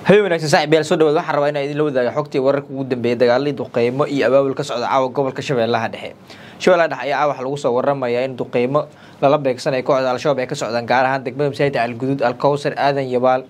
Habeen wanaagsan saaxiibayaal, soo dhawaad. Waxaan rabaa inaan idinla wadaago xogtii wararka ugu dambeeyay dagaaladii, duqeymo iyo abaabul ka socda caawa gobolka Shabeellaha Dhexe. Shabeellaha Dhexe ayaa caawa waxaa lagu soo waramayaa in duqeymo lala beegsanayo kooxda Al-Shabaab ay ka socdaan, gaar ahaan degmada Masaajid Alguduud, Alkowsar, Aadan Yabaal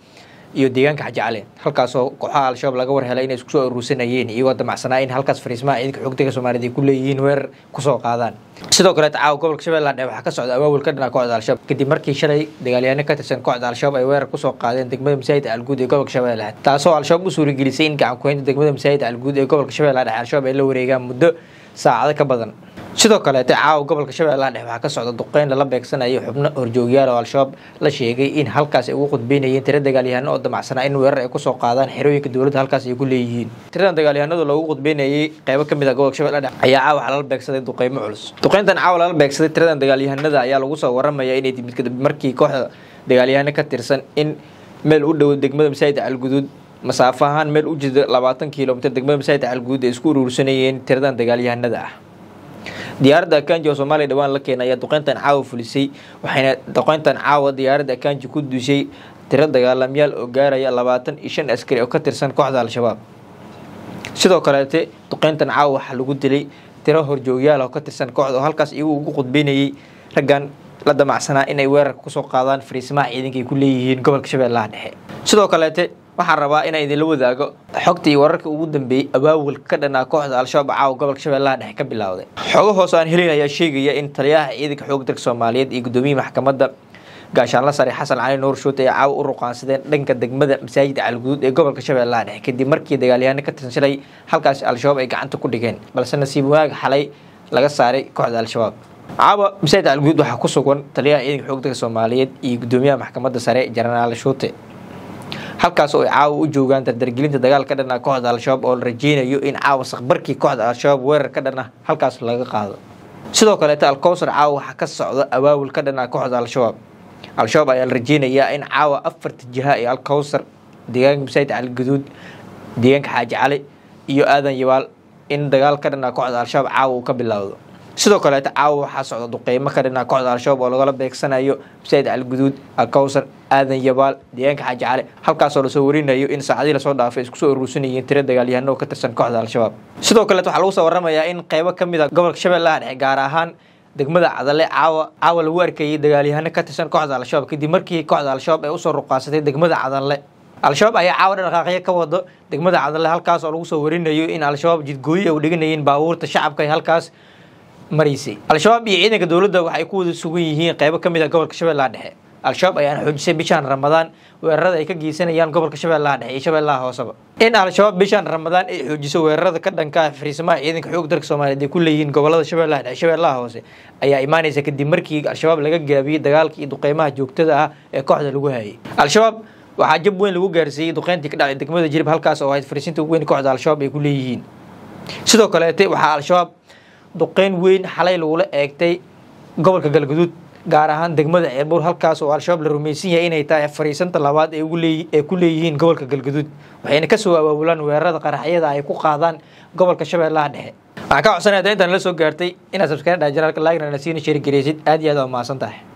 iyo deegaanka Xaji Cali, halkaasoo kooxaha Al-Shabaab laga war helay inay isku soo aruursanayeen, iyagoo damacsanaa in halkaas fariismaha ciidanka xogtaga Soomaaliyeed ay ku leeyihiin weerar kusoo qaadaan. Sidoo kaleeta caawa gobolka Shabeellaha Dhexe waxaa ka socda abaabul ka dhana kooxda Al-Shabaab, kadib markii shalay dagaalyahanno ka tirsan kooxda Al-Shabaab ay weerar kusoo qaadeen degmada Masaajid Alguud ee gobolka Shabeellaha Dhexe, taasoo Al-Shabaab u suuragelisay in gacan ku-haynta degmada Masaajid Alguud ee gobolka Shabeellaha Dhexe Al-Shabaab ay la wareegaan muddo saacado ka badan. Sidoo kaleete caawa gobolka Shabeellaha Dhexe waxaa ka socda duqeyn lala beegsanayo xubno horjoogyaal oo Al-Shabaab la sheegay in halkaas ay ugu khudbeynayeen tiro dagaalyahano oo damacsanaa in weerar ay kusoo qaadaan xerooyinka dowladda halkaas ay ku leeyihiin. Tiradan dagaalyahanadu loogu khudbeynayay qeybo ka mid ah gobolka Shabeellaha Dhexe ayaa caawa lala beegsaday duqeymo culus. Duqeyntan caawa lala beegsaday tiradan dagaalyahanada ayaa lagu soo waramayaa inay timid kadib markii kooxda dagaalyahano ka tirsan in meel u dhow degmada Masaajid Alguduud, masaafo ahaan meel u jida 20 kilomitir degmada Masaajid Alguduud, ay isku uruursanayeen tiradan dagaalyahanada ah. Diyaaradda Akanji oo Soomaaliya dhawaan la keenay ayaa duqeyntan caawa fulisay, waxayna duqeyntan caawa diyaaradda Akanji ku dushay tiro dagaalamayaal oo gaaraya 25 askari oo ka tirsan kooxda Al-Shabaab. Sidoo kaleete duqeyntan caawa waxaa lagu dilay tiro horjoogyaal oo ka tirsan kooxda oo halkaas iyagu ugu khudbeynayay raggan la damacsanaa inay weerarka kusoo qaadaan fariisimaha ciidanka ay ku leeyihiin gobolka Shabeellaha Dhexe. Sidoo kaleete waxaan rabaa inaan idinla wadaago xogta iyo wararka ugu dambeeyey abaabulka ka dhanaa kooxda Al-Shabaab caawa gobolka Shabeellaha Dhexe ka bilowday. Xogo hoose aan helin ayaa sheegaya in taliyaha ciidanka xoogga dalka Soomaaliyeed iyo guddoomiyaha maxkamadda Gaashaanla Sare Xasan Cali Nuur Shuute ay caawa u ruqaansadeen dhanka degmada Masaajid Calguduud ee gobolka Shabeellaha Dhexe, kadib markii dagaalyahano ka tirsan shalay halkaasi Al-Shabaab ay gacanta ku dhigeen, balse nasiib wanaag xalay laga saaray kooxda Al-Shabaab. Caawa Masaajid Calguduud waxaa ku sugan taliyaha ciidanka xoogga dalka Soomaaliyeed iyo guddoomiyaha maxkamadda sare Jenaraal Shuute, halkaas oo ay caawa u joogaan dardargelinta dagaal ka dhana kooxda Al-Shabaab oo la rajeynayo in caawa saqbarkii kooxda Al-Shabaab weerar ka dhana halkaas laga qaado. Sidoo kaleeta Alkowsar caawa waxaa ka socda abaabul ka dhana kooxda Al-Shabaab. Al-Shabaab ayaa la rajeynayaa in caawa afarta jiha ee Alkowsar, deegaanka Masaajid Calguduud, deegaanka Xaaji Cali iyo Aadan Yabaal in dagaal ka dhana kooxda Al-Shabaab caawa uu ka bilowdo. Sidoo kaleeta caawa waxaa socda duqeymo ka dhana kooxda Al-Shabaab oo lagala beegsanayo Masaajid Calguduud, Alkowsar, Aadan Yabaal, deegaanka Xaaji Cali, halkaasoo lasoo warinayo in saacadihii lasoo dhaafay isku soo uruursanayeen tiro dagaalyahano oo ka tirsan kooxda Al-Shabaab. Sidoo kaleeta waxaa lagu soo waramayaa in qeybo ka mid a gobolka Shabeellaha Dhexe, gaar ahaan degmada Cadale, caawa lagu arkayay dagaalyahano ka tirsan kooxda Al-Shabaab, kadib markii kooxda Al-Shabaab ay usoo ruqaansatay degmada Cadale. Al-Shabaab ayaa caawa dhaqaaqyo ka wado degmada Cadale, halkaas oo lagu soo warinayo in Al-Shabaab jidgooyo ay u dhiganayeen baabuurta shacabka ay halkaas maraysay. Al-Shabaab iyo ciidanka dowladda waxay ku wada sugan yihiin qeybo ka mid ah gobolka Shabeellaha Dhexe. Al-Shabaab ayaana xoojisay bishaan Ramadaan weerarada ay ka geysanayaan gobolka Shabeellaha Dhexe iyo Shabeellaha Hooseba. In Al-Shabaab bishaan Ramadaan ay xoojiso weerarada ka dhanka ah fariisimaha ciidanka xoogga dalka Soomaaliyeed ay ku leeyihiin gobolada Shabeellaha Dhexe, Shabeellaha Hoose ayaa imaanaysa kadib markii Al-Shabaab laga gaabiyey dagaalkii iyo duqeymaha joogtada ah ee kooxda lagu hayay. Al-Shabaab waxaa jab weyn lagu gaarsiiyey duqeyntii ka dhacday degmada Jilib, halkaas oo ahayd fariisinta ugu weyn kooxda Al-Shabaab ay ku leeyihiin. Sidoo kaleete waxaa Al-Shabaab duqeyn weyn xalay lagula eegtay gobolka Galgaduud, gaar ahaan degmada Ceelbuur, halkaas oo Al-Shabaab la rumaysan yahay inay tahay fariisanta labaad ee ugu leey ay ku leeyihiin gobolka Galgaduud, waxayna kasoo abaabulaan weerarada qaraxyada ay ku qaadaan gobolka Shabeellaha Dhexe. Waxaan ka codsanaya intaan la soo gaartay inaad subscribe dhaha janaalka, like na siina, share gareysid. Aad iyo aad waa mahadsan tahay.